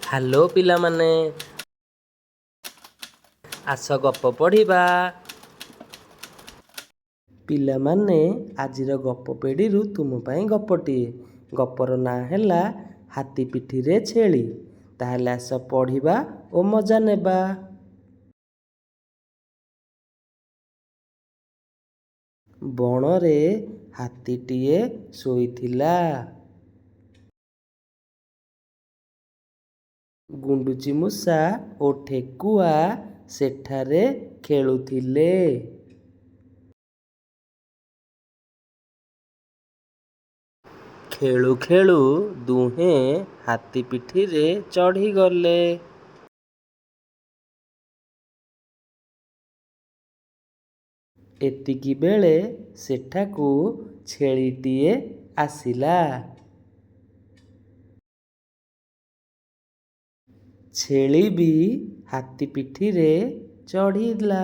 Hello ପିଲାମାନେ, ଆସ ଗପ ପଢ଼ିବା। ପିଲାମାନେ, ଆଜିର ଗପ ପେଡ଼ିରୁ ତୁମ ପାଇଁ ଗପଟିଏ। ଗପର ନାଁ ହେଲା ହାତୀ ପିଠିରେ ଛେଳି। ତାହେଲେ ଆସ ପଢ଼ିବା ଓ ମଜା ନେବା। ବଣରେ ହାତୀଟିଏ ଶୋଇଥିଲା। ଗୁଣ୍ଡୁଚି ମୂଷା ଓ ଠେକୁଆ ସେଠାରେ ଖେଳୁଥିଲେ। ଖେଳୁ ଖେଳୁ ଦୁହେଁ ହାତୀ ପିଠିରେ ଚଢ଼ିଗଲେ। ଏତିକିବେଳେ ସେଠାକୁ ଛେଳିଟିଏ ଆସିଲା। ଛେଳି ବି ହାତୀ ପିଠିରେ ଚଢ଼ିଲା।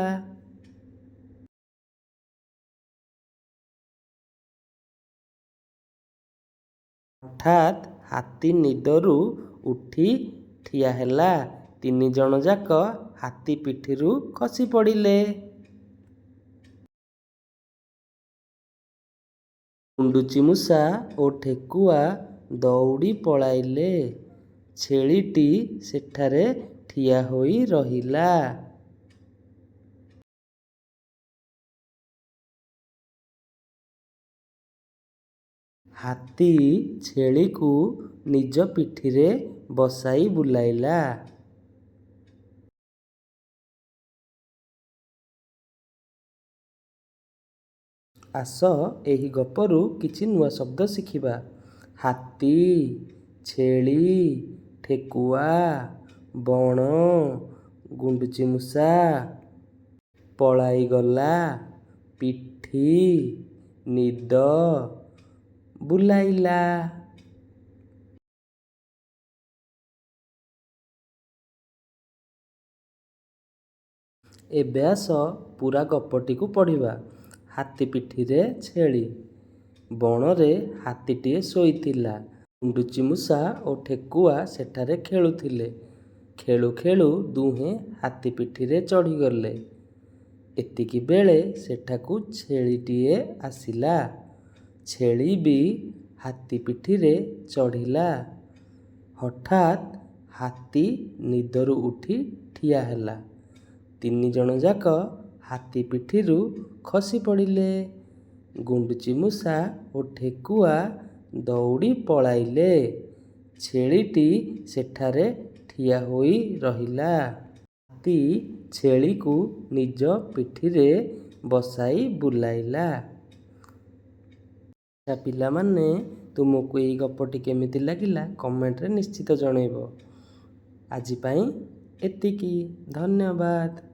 ହଠାତ୍ ହାତୀ ନିଦରୁ ଉଠି ଠିଆହେଲା। ତିନିଜଣଯାକ ହାତୀ ପିଠିରୁ ଖସି ପଡ଼ିଲେ। ଗୁଣ୍ଡୁଚି ମୂଷା ଓ ଠେକୁଆ ଦଉଡ଼ି ପଳାଇଲେ। ଛେଳିଟି ସେଠାରେ ଠିଆ ହୋଇ ରହିଲା। ହାତୀ ଛେଳିକୁ ନିଜ ପିଠିରେ ବସାଇ ବୁଲାଇଲା। ଆସ ଏହି ଗପରୁ କିଛି ନୂଆ ଶବ୍ଦ ଶିଖିବା। ହାତୀ, ଛେଳି, ଠେକୁଆ, ବଣ, ଗୁଣ୍ଡୁଚି ମୂଷା, ପଳାଇଗଲା, ପିଠି, ନିଦ, ବୁଲାଇଲା। ଏବେ ଆସ ପୂରା ଗପଟିକୁ ପଢ଼ିବା। ହାତୀ ପିଠିରେ ଛେଳି। ବଣରେ ହାତୀଟିଏ ଶୋଇଥିଲା। ଗୁଣ୍ଡୁଚି ମୂଷା ଓ ଠେକୁଆ ସେଠାରେ ଖେଳୁଥିଲେ। ଖେଳୁ ଖେଳୁ ଦୁହେଁ ହାତୀ ପିଠିରେ ଚଢ଼ିଗଲେ। ଏତିକିବେଳେ ସେଠାକୁ ଛେଳିଟିଏ ଆସିଲା। ଛେଳି ବି ହାତୀ ପିଠିରେ ଚଢ଼ିଲା। ହଠାତ୍ ହାତୀ ନିଦରୁ ଉଠି ଠିଆହେଲା। ତିନିଜଣଯାକ ହାତୀ ପିଠିରୁ ଖସି ପଡ଼ିଲେ। ଗୁଣ୍ଡୁଚି ମୂଷା ଓ ଠେକୁଆ ଦଉଡ଼ି ପଳାଇଲେ। ଛେଳିଟି ସେଠାରେ ଠିଆ ହୋଇ ରହିଲା। ହାତୀ ଛେଳିକୁ ନିଜ ପିଠିରେ ବସାଇ ବୁଲାଇଲା। ଆଚ୍ଛା ପିଲାମାନେ, ତୁମକୁ ଏହି ଗପଟି କେମିତି ଲାଗିଲା କମେଣ୍ଟରେ ନିଶ୍ଚିତ ଜଣାଇବ। ଆଜି ପାଇଁ ଏତିକି, ଧନ୍ୟବାଦ।